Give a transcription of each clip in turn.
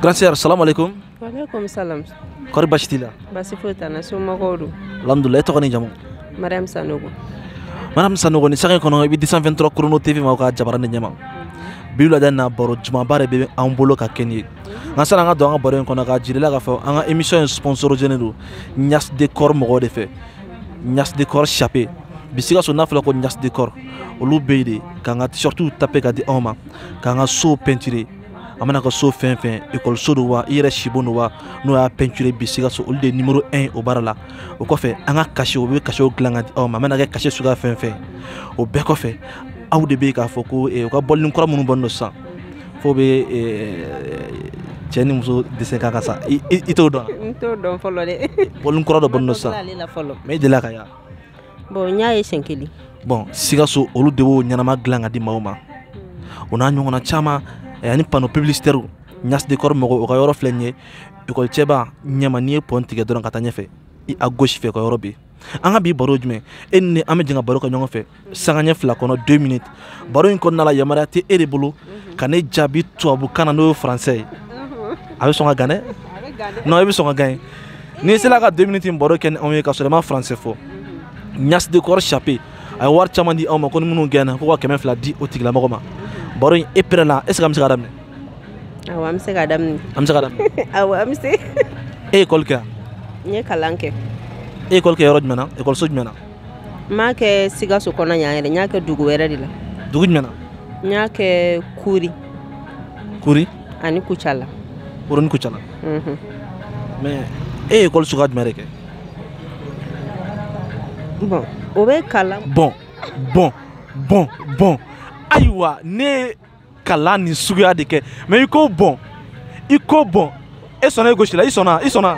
Grand sœur, salam alaikum. Wa alaikum salam. Kɔri baasi t'i la? Baasi foyi t'an na, somɔgɔw don? Alhamdulillah, e tɔgɔ ni jamu? Mariam Sanogo. Mariam Sanogo, ni sanga in kɔnɔ i bɛ 223 Chrono TV ma ka jabaranin ɲɛma. Bi wulada in na baro jumanba de bɛ an bolo ka kɛ nin ye. Nka sani an ka don an ka baro in kɔnɔ k'a jira i la k'a fɔ an ka émission in sponsorisé don Niass Décor mɔgɔw de fɛ. Niass Décor Chape. Bi Sikaso n'a fɔra ko Niass Décor, olu bɛ yen de k'an ka t-shirtiw taper ka di anw ma, k'an ka sow peinturer. A mana ka so fɛn fɛn, école so don wa, i yɛrɛ sibon don wa, n'o y'a peinturer bi Sikaso, olu de ye numéro 1 o baara la. O kɔfɛ an ka cachet, u bɛ cachet dilan ka di aw ma, a mana kɛ cachet suguya fɛn fɛn. O bɛɛ kɔfɛ aw de bɛ yen k'a fɔ ko u ka bɔlini kura minnu bɔlen don sisan, f'o bɛ cɛ ni muso dessin k'a kan sa, i t'o dɔn? N t'o dɔn fɔlɔ dɛ. Bɔlini kura dɔ bɔlen don sisan. Mais i delila ka ye wa? Bon, n y'a ye siɲɛ kelen. Bon, Sikaso olu de b'o ɲɛnama dilan ka di maaw ma. O n'a ɲɔgɔnna caman. Ani panneau publicitaire Niass Décor mɔgɔ o ka yɔrɔ filɛ nin ye, école cɛba ɲɛma, n'i ye pont tigɛ dɔrɔn ka taa ɲɛfɛ, i à gauche fɛ ka yɔrɔ bɛ yen. An ka bi baro jumɛn, e ni ne an bɛ jɛ ka baro kɛ ɲɔgɔn fɛ sanga ɲɛ fila kɔnɔ, 2 minutes. Baro in kɔnɔna la yamaruya tɛ e de bolo ka ne jaabi tubabukan na n'o ye français ye. A bɛ sɔn ka gan dɛ? Non, e bɛ sɔn ka gan. N'i sera ka 2 minutes in baro kɛ ni anw ye ka sɔrɔ i ma français fɔ, Niass Décor Chape a ye wari caman di anw ma ko ni minnu gɛnna ko ka 500 di o tigilamɔgɔ ma. Baro in e pɛrɛ la, est ce que an bɛ se k'a daminɛ? Awɔ, an bɛ se k'a daminɛ. An bɛ se k'a daminɛ? Awɔ, an bɛ se. E ye école kɛ wa? N ye kalan kɛ. E ye école kɛ yɔrɔ jumɛn na? École so jumɛn na? N m'a kɛ Sikaso kɔnɔ yan yɛrɛ, n y'a kɛ dugu wɛrɛ de la. Dugu jumɛn na? N y'a kɛ Kuri. Kuri? Ani Kucala. Kuri ni Kucala. Mais e ye école suguya jumɛn de kɛ? Bon, o bɛ kalan. Bon. Ayiwa, ne ye kalan nin suguya de kɛ, mais i ko bon, i ko bon, e sɔnna e gosi la, i sɔnna, i sɔnna,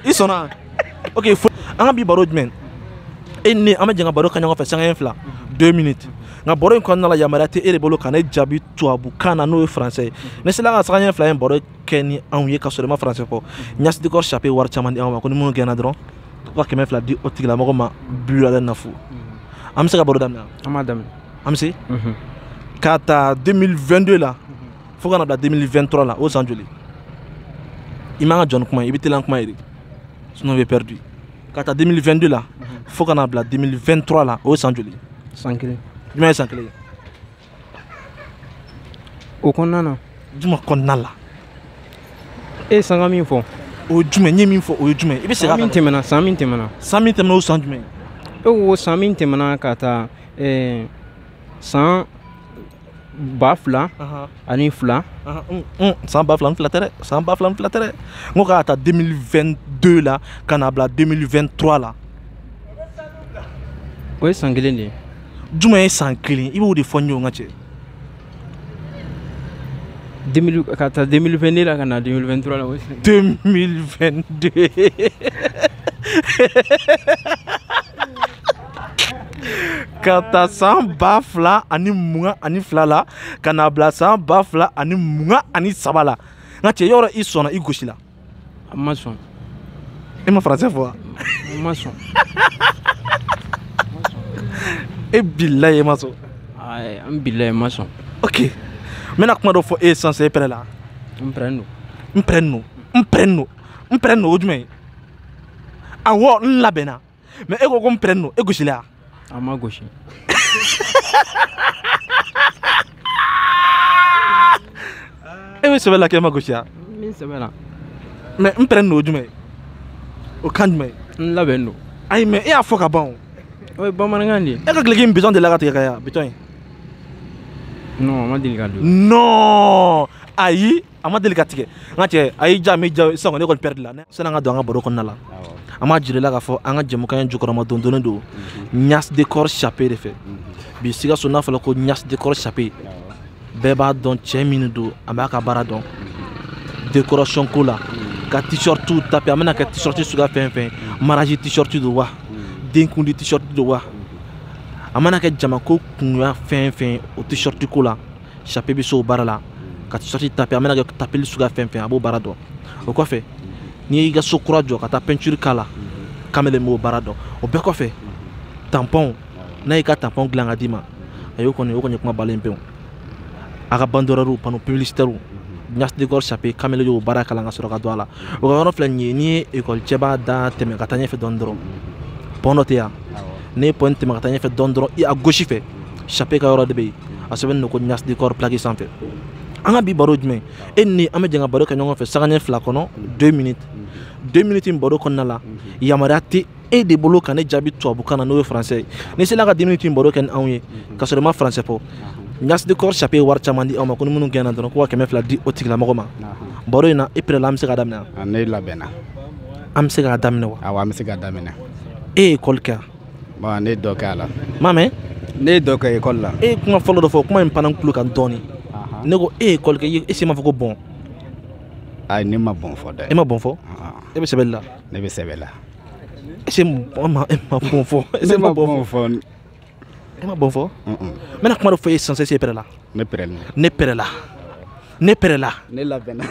i sɔnna. Ok, an ka bi baro jumɛn, e ni ne an bɛ jɛ ka baro kɛ ɲɔgɔn fɛ sanga fila, 2 minutes. Nka baro in kɔnɔna la yamaruya tɛ e de bolo ka ne jaabi tubabukan na n'o ye français ye. Ne sera ka sanga fila in baro kɛ ni anw ye ka sɔrɔ i ma français fɔ. Niass Décor Chape wari caman di anw ma ko ni minnu gɛnna dɔrɔn ko ka 500 di o tigilamɔgɔ ma bi wulada in na fu. An bɛ se ka baro daminɛ? An b'a daminɛ. An bɛ se? K'a ta 2022 la fo ka na bila 2023 la, o san joli? I man ka jɔ ni kuma ye, i bɛ teliya ni kuma ye de, sinon i bɛ perdu. K'a ta 2022 la fo ka na bila 2023 la, o san joli? San kelen. Jumɛn ye san kelen ye? O kɔnɔna na. Jumɛn kɔnɔna la? E ye sanga min fɔ. O ye jumɛn? N ye min fɔ o ye jumɛn? I bɛ segin a kan. San min tɛmɛna, san min tɛmɛna. San min tɛmɛna, o san jumɛn? E ko san min tɛmɛna ka taa san 2002. San 2002 tɛ dɛ, san 2002 tɛ dɛ. N ko k'a ta 2022 la ka na bila 2023 la. O ye san kelen de ye. Jumɛn ye san kelen? I b'o de fɔ n ye o n ka cɛ. Ka taa 2022 la ka na 2023 la, o ye san 2022. Ka taa san 2022 la ka na bila san 2023 la. N ka cɛ, yɔrɔ i sɔnna i gosi la? A ma sɔn. E ma français fɔ wa? A ma sɔn. E bilayi e ma sɔn. Ayi, an bilayi ma sɔn. Ok, n bɛna kuma dɔ fɔ e ye sisan, e pɛrɛ la? N pɛrɛn don. N pɛrɛn don, n pɛrɛn don, n pɛrɛn don, o jumɛn ye? Awɔ, n labɛnna. Mais e ko ko n pɛrɛn don, e gosila wa? A ma gosi. E bɛ sɛbɛ la k'e ma gosi wa? N bɛ sɛbɛ la. Mais n pɛrɛn don o jumɛn ye? O kan jumɛn ye? N labɛn don. Ayi, mais e y'a fɔ ka ban o. O ye bamanankan de ye. E ka duloki in bitɔn delila ka tigɛ ka yan, bitɔn in? Non, a ma deli ka don. Non, ayi, a ma deli ka tigɛ. N ka cɛ, a y'i ja, m'i ja, sisan kɔni ne kɔni perdu la. Sani an ka don an ka baro kɔnɔna la, an b'a jira i la k'a fɔ an ka jɛmukan in jukɔrɔma dondonnen don Niass Décor Chape de fɛ. Bi Sikaso n'a fɔra ko Niass Décor Chape, bɛɛ b'a dɔn cɛ min don, a b'a ka baara dɔn décoration ko la, ka t-shirt taper, a mana kɛ t-shirt suguya fɛn fɛn, mariage t-shirt don wa, denkundi t-shirt don wa, a mana kɛ jamako kungoya fɛn fɛn o t-shirt ko la, Chape bɛ se o baara la, ka t-shirt taper, a mana kɛ tapeli suguya fɛn fɛn, a b'o baara dɔn. O kɔfɛ, n'i y'i ka so kura jɔ ka taa peinture k'a la, Kamalen b'o baara dɔn. O bɛɛ kɔfɛ, tampon, n'a y'i ka tampon dilan ka d'i ma, a y'o kɔni, o kɔni ye kuma balen pewu. A ka banderole, panneau publicitaire, Niass Décor Chape Kamele y'o baara kalan ka sɔrɔ ka don a la. O ka yɔrɔ filɛ nin ye, n'i ye école cɛba da tɛmɛ ka taa ɲɛfɛ dɔɔni dɔrɔn, pont dɔ tɛ yan, n'i ye pont tɛmɛ ka taa ɲɛfɛ dɔɔni dɔrɔn, i a gauche fɛ Chape ka yɔrɔ de bɛ yen, a sɛbɛnnen don ko Niass Décor plaque sanfɛ. An ka bi baro jumɛn, e ni an bɛ jɛ ka baro kɛ ɲɔgɔn fɛ sangaɲɛ 2 kɔnɔ, 2 minutes. 2 minutes in baro kɔnɔna la, yamaruya tɛ e de bolo ka ne jaabi tubabukan na n'o ye français ye. N'i sera ka 2 minutes in baro kɛ ni anw ye ka sɔrɔ i ma français fɔ, Niass Décor Chape ye wari caman di aw ma, ko ni minnu gɛnna dɔrɔn k'u ka 200 di o tigilamɔgɔ ma. Baro in na, e pɛrɛla, an bɛ se k'a daminɛ wa? Ne labɛnna. An bɛ se k'a daminɛ wa? Awɔ, an bɛ se k'a daminɛ. E ye école kɛ wa? Bon, ne ye dɔ kɛ a la. Ma mɛn? Ne ye dɔ kɛ école la. E ye kuma fɔlɔ dɔ fɔ, kuma in panna n tulo kan dɔɔni. Ne ko e ye école kɛ, e si ma fɔ ko bon? Ayi, ne ma bon fɔ dɛ. E ma bon fɔ? E bɛ sɛbɛnni la? Ne bɛ sɛbɛn la. E ma bon fɔ? E ma bon fɔ. E ma bon fɔ? N bɛna kuma dɔ fɔ e ye sisan, e pɛrɛla? Ne pɛrɛla. Ne pɛrɛla. Ne pɛrɛla. Ne labɛnna.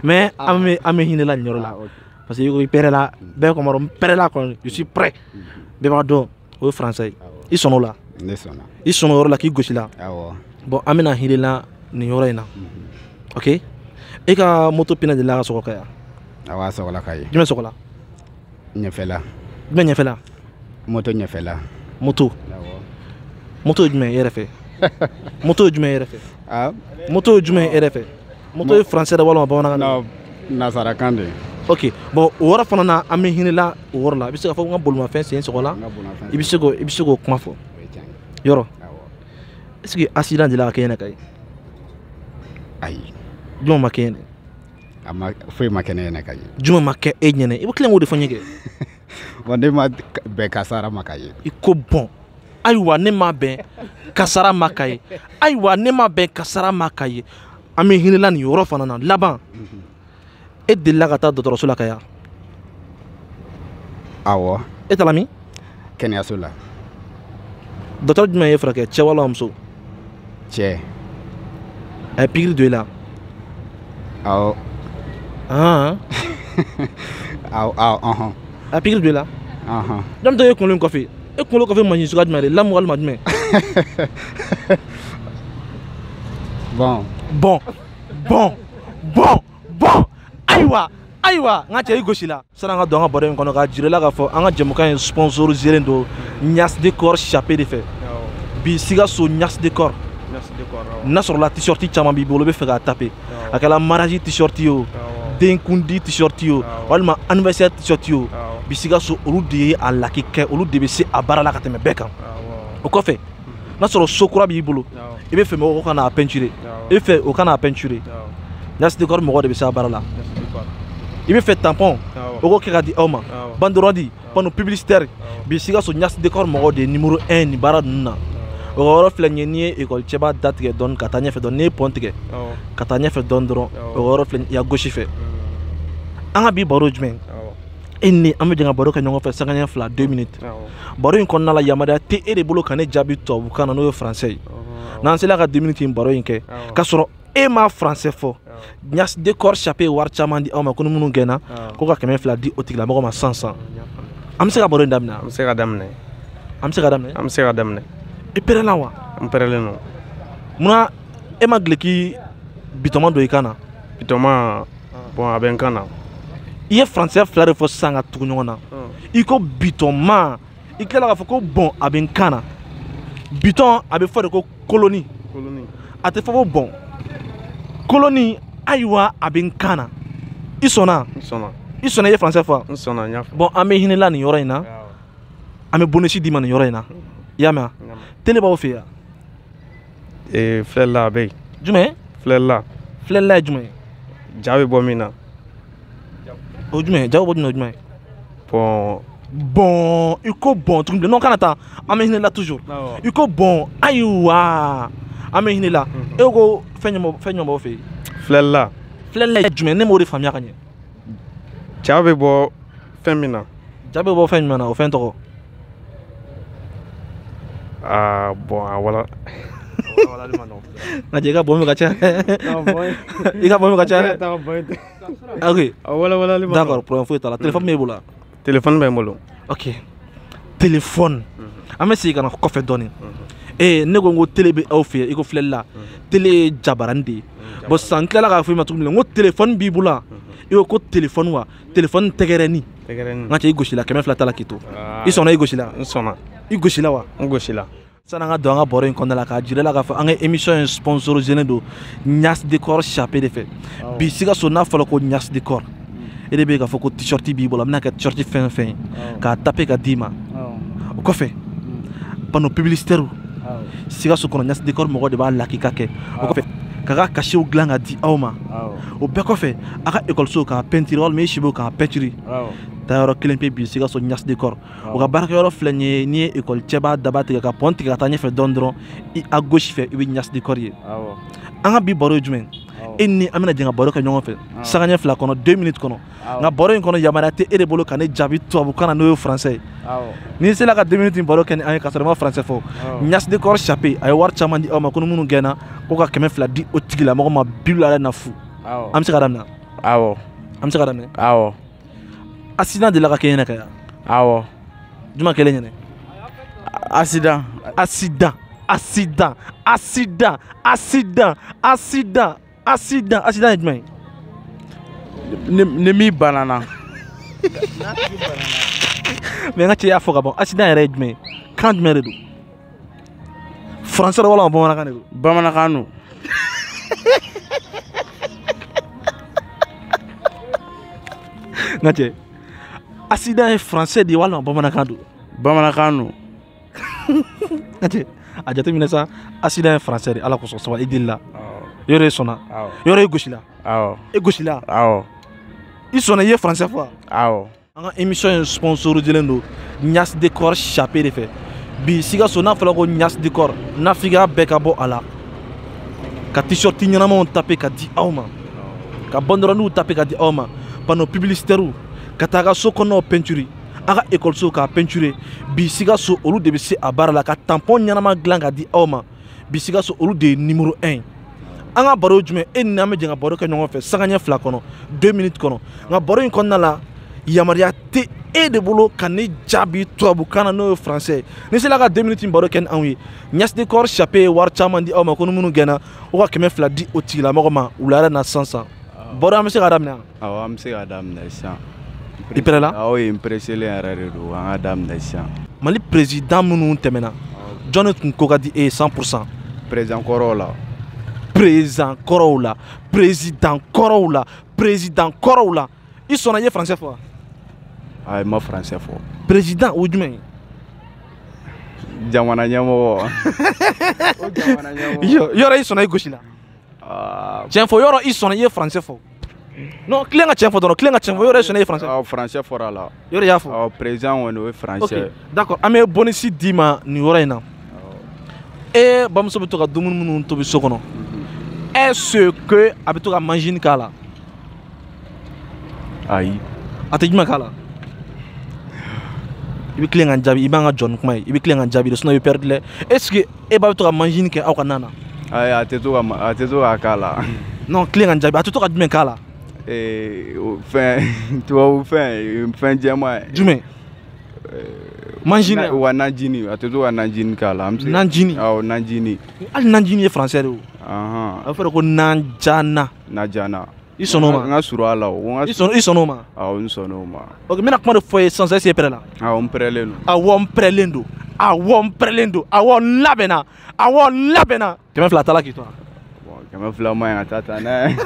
Mais an bɛ hinɛ la nin yɔrɔ la. Parce que i ko i pɛrɛla, bɛɛ ko n pɛrɛla kɔni, je suis prêt. Bɛɛ b'a dɔn o ye français ye. I sɔnn'o la? Ne sɔnna. I sɔnn'o yɔrɔ la k'i gosi la? Awɔ. Bon, an bɛna hinɛ la nin yɔrɔ in na. Ok? E ka moto pinɛ delila ka sɔgɔ ka yan? Awɔ, a sɔgɔla ka ye. Jumɛn sɔgɔla? Ɲɛfɛla. Jumɛn ɲɛfɛla? Moto ɲɛfɛla. Moto. Moto ye jumɛn e yɛrɛ fɛ? Moto ye jumɛn e yɛrɛ fɛ? Moto ye jumɛn e yɛrɛ fɛ? Moto ye français de walima bamanankan de? Non, nansarakan de. Ok, bon, o yɔrɔ fana na, an bɛ hinɛ la o yɔrɔ la. I bɛ se k'a fɔ n ka bolimafɛn sen sɔgɔla, i bɛ se k'o kuma fɔ. Yɔrɔ. Est-ce que accident delila ka kɛ e ɲɛna Kayi? Ayi. Jumɛn ma kɛ e ɲɛna? A ma, foyi ma kɛ ne ɲɛna Kayi. Jumɛn ma kɛ e ɲɛna? I bɛ tila k'o de fɔ n ye kɛ. Bon, ne ma bɛn kasara ma Kayi. I ko bon. Ayiwa, ne ma bɛn kasara ma Kayi. Ayiwa, ne ma bɛn kasara ma Kayi. An bɛ hinɛ la nin yɔrɔ fana na. Laban. E delila ka taa dɔgɔtɔrɔso la Kayi? Awɔ. E taara min? Kɛnɛyaso la. Dɔgɔtɔrɔ jumɛn ye furakɛ, cɛ walima muso? Cɛ. A ye pikiri don i la? Awɔ. Awɔ, ɔhɔn. A ye pikiri don i la? Ɔhɔn. Jɔn bɛ e kunkolo in kɔfɛ? E kunkolo kɔfɛ mansin suguya jumɛn de? Lamu walima jumɛn? Bon. Bon. Bon. Bon. Bon. Ayiwa, ayiwa, n ka cɛ i gosi la. Sani an ka don an ka baro in kɔnɔ, k'a jira i la k'a fɔ an ka jɛmukan in sponsorisé don Niass Décor Chape de fɛ. Bi Sikaso Niass Décor. N'a sɔrɔla t-shirt caman b'i bolo, i bɛ fɛ k'a taper. A kɛra mariage t-shirt ye o, denkundi t-shirt ye o, walima anniversaire t-shirt ye o. Bi Sikaso olu de ye a laki kɛ, olu de bɛ se a baara la ka tɛmɛ bɛɛ kan. O kɔfɛ, n'a sɔrɔ so kura b'i bolo, i bɛ fɛ mɔgɔw ka n'a peinturer, i bɛ fɛ o ka n'a peinturer. Niass Décor mɔgɔ de bɛ se a baara la. I bɛ fɛ tampon, o k'o kɛ ka di aw ma. Banderole, panneau publicitaire, bi Sikaso Niass Décor mɔgɔw de ye numéro 1 nin baara ninnu na. O yɔrɔ filɛ nin ye, n'i ye école cɛba da tigɛ dɔɔni ka taa ɲɛfɛ dɔɔni, n'i ye pont tigɛ ka taa ɲɛfɛ dɔɔni dɔrɔn, o yɔrɔ filɛ nin ye, i ya gauche fɛ. An ka bi baro jumɛn? E ni an bɛ jɛ ka baro kɛ ɲɔgɔn fɛ sangaɲɛ 2, 2 minutes. Baro in kɔnɔna la, yamaruya tɛ e de bolo ka ne jaabi tubabukan na n'o ye français ye. N'an sera ka 2 minutes in baro in kɛ ka sɔrɔ e ma français fɔ, Niass Décor Chape ye wari caman di aw ma, ko ni minnu gɛnna ko ka 200 di o tigilamɔgɔ ma san san. An bɛ se ka baro in daminɛ? An bɛ se ka daminɛ. An bɛ se ka daminɛ? An bɛ se ka daminɛ. I pɛrɛnna wa? N pɛrɛnlen don. Munna e ma duloki bitɔnma don i kan na? Bitɔnma, bon, a bɛ n kan na. I ye français 2 de fɔ sisan ka tugu ɲɔgɔn na. I ko bitɔnma, i tilala k'a fɔ ko bon a bɛ n kan na. Bitɔn a bɛ fɔ de ko koloni. A tɛ fɔ ko bon. Koloni, ayiwa, a bɛ n kan na. I sɔnna? N sɔnna. I sɔnna, i ye français fɔ? N sɔnna, n y'a fɔ. Bon, an bɛ hinɛ la nin yɔrɔ in na. An bɛ bonus d'i ma nin yɔrɔ in na. I y'a mɛn? Télé b'aw fɛ yan? Filɛlila a bɛ yen. Jumɛn? Filɛlila. Filɛlila ye jumɛn ye? Ja bɛ bɔ min na. O jumɛn? Ja bɛ bɔ jumɛn, o jumɛn? Bon. Bon, i ko bon tuguni bilen. Non, kana taa. An bɛ hinɛ la toujours. I ko bon, ayiwa, an bɛ hinɛ la. E ko fɛn jumɛn b'aw fɛ yen? Filɛlila. Filɛlila ye jumɛn? Ne m'o de faamuya ka ɲɛ. Ja bɛ bɔ fɛn min na. Ja bɛ bɔ fɛn jumɛn na? O fɛn tɔgɔ? Ah, bon, wala. Nka i ka bɔn bɛ ka ca. I ka bɔn bɛ ka ca dɛ. Ok. D'accord, problème foyi t'a la. Téléphone b'e bolo wa? Téléphone bɛ n bolo. Ok. Téléphone. An bɛ segin ka na kɔfɛ dɔɔni. Ne ko n ko télé bɛ aw fɛ yen, i ko filɛli la télé ye jabarani de ye. Bon, sisan n tilala k'a fɔ i ma tuguni n ko téléphone b'i bolo, i ko ko téléphone wa téléphone tɛgɛrɛni. N ka cɛ, i gosila 200 ta la k'i to. I sɔnna, i gosila? N sɔnna. I gosila wa? N gosila. Sani an ka don an ka baro in kɔnɔna la, k'a jira la k'a fɔ an ka émission in sponsorisé don Ɲas Décor Chape de fɛ. Bi Sikaso, n'a fɔra ko Ɲas Décor, e de bɛ k'a fɔ ko t-shirt b'i bolo, a bɛna kɛ t-shirt fɛn o fɛn ye k'a taper ka d'i ma. O kɔfɛ, panneau publicitaire, Sikaso kɔnɔ, Ɲas Décor mɔgɔ de b'a lakika kɛ. O kɔfɛ, k'a ka cachetw dilan ka di aw ma. O bɛɛ kɔfɛ, a ka ekɔliso k'a peinture walima i sibo k'a peinture, taayɔrɔ kelen pe bi Sikaso, Ɲas Décor. O ka baarakɛyɔrɔ filɛ nin ye. N'i ye ekɔli cɛba daba tigɛ ka pɔn tigɛ ka taa ɲɛfɛ dɔɔni dɔrɔn, i à gauche fɛ, i bɛ Ɲas Décor ye. An ka bi baro ye jumɛn? E ni an bɛna jɛ ka baro kɛ ɲɔgɔn fɛ sanga ɲɛ 2 kɔnɔ, 2 minutes kɔnɔ. Nka baro in kɔnɔ, yamaruya tɛ e de bolo ka ne jaabi tubabukan na, n'o ye français ye. N'i sera ka 2 minutes baro kɛ ni an ye ka sɔrɔ i ma français fɔ, Ɲas Décor Chape a ye wari caman di aw ma, ko ni minnu gɛnna ko ka 200 di o tigilamɔgɔ ma bi wula na fu. An bɛ se ka daminɛ? Awɔ. An bɛ se ka daminɛ? Awɔ. Accident delila ka kɛ ɲɛna ka yan? Awɔ. Juma kɛlen ɲɛna? Accident. Accident, accident, accident, accident, accident, accident. Accident ye jumɛn ye? Ni min banana. Mais n ka cɛ, y'a fɔ ka ban. Accident yɛrɛ ye jumɛn ye? Kan jumɛn de don? Français walima bamanankan de don? Bamanankan don. N ka cɛ, accident ye français de ye walima bamanankan don? Bamanankan don. N ka cɛ, a jateminɛ sa, accident ye français de. Ala kosɔn, sabali, i delila. Yɔrɔ e sɔnna? Yɔrɔ e gosila? Awɔ. E gosila? Awɔ. I sɔnna, i ye français fɔ wa? Awɔ. An ka émission in sponsorisé don Ɲas Décor Chape de fɛ. Bi Sikaso, n'a fɔra ko Ɲas Décor, nafigiya bɛɛ ka bɔ a la, ka t-shirt ɲɛnamaw taper ka di aw ma, ka banderoliw taper ka di aw ma, panneau publicitaire, ka taa ka so kɔnɔnaw peinture, a ka ekɔliso k'a peinture. Bi Sikaso, olu de bɛ se a baara la, ka tampon ɲɛnama dilan ka di aw ma. Bi Sikaso, olu de ye numéro 1. An ka baro ye jumɛn? E ni an bɛ jɛ ka baro kɛ ɲɔgɔn fɛ sanga ɲɛ 2 kɔnɔ, 2 minutes kɔnɔ. Nka baro in kɔnɔna la, yamaruya tɛ e de bolo ka ne jaabi tubabukan na, n'o ye français ye. Ni sera ka 2 minutes baro kɛ ni anw ye, Ɲas Décor Chape ye wari caman di aw ma, ko ni minnu gɛnna o ka 200 di o tigilamɔgɔ ma wula yɛrɛ na sisan sisan. Baro, an bɛ se ka daminɛ? Awɔ, an bɛ se ka daminɛ sisan. I prêt la? Awɔ, n pressé yɛrɛ de don, an ka daminɛ sisan. Mali président minnu tɛmɛna, jɔn de tun ko ka di e ye 100%? Président kɔrɔw la. Président kɔrɔw la, président kɔrɔw la, président kɔrɔw la. I sɔnna, i ye français fɔ wa? Ayi, n ma français fɔ. Président o ye jumɛn ye? Jamana ɲɛmɔgɔ. O jamana ɲɛmɔgɔ. Yɔrɔ i sɔnna, i gosi la. Tiɲɛ fɔ, yɔrɔ i sɔnna, i ye français fɔ. Non, tilen ka tiɲɛ fɔ dɔrɔn, tilen ka tiɲɛ fɔ, yɔrɔ i sɔnna, i ye français fɔ. Awɔ, français fɔra a la. Yɔrɔ i y'a fɔ. Awɔ, président kɔni o ye français. Ok, d'accord, an bɛ bonus d'i ma nin yɔrɔ in na. E bamuso bɛ to ka dumuni minnu tobi so kɔnɔ, est-ce que a bɛ to ka manjini k'a la? Ayi. A tɛ jumɛn k'a la? I bɛ tilen ka n jaabi, i b'an ka jɔ ni kuma ye, i bɛ tilen ka n jaabi de, sinon i bɛ perdre dɛ. Est-ce que e ba bɛ to ka manjini kɛ aw ka na na? Ayi, a tɛ to ka k'a la. Non, tilen ka n jaabi, a tɛ to ka jumɛn k'a la? Fɛn tubabu fɛn, fɛn jɛman ye. Jumɛn? Manjini. Wa najini, a tɛ to ka najini k'a la. Najini. Awɔ, najini. Hali najini ye français de ye o. A bɛ fɔ de ko najana. Najana. I sɔnn'o ma? N ka surun a la o. I sɔnn'o ma? Awɔ, n sɔnn'o ma. Ok, n bɛna kuma de fɔ i ye sisan, est-ce que i prêt la? Awɔ, n prêt len don. Awɔ, n prêt len don. Awɔ, n prêt len don. Awɔ, n labɛnna. Awɔ, n labɛnna. 200 ta la k'i to. Bon, 200 ma ɲi ka taa ta n'a ye.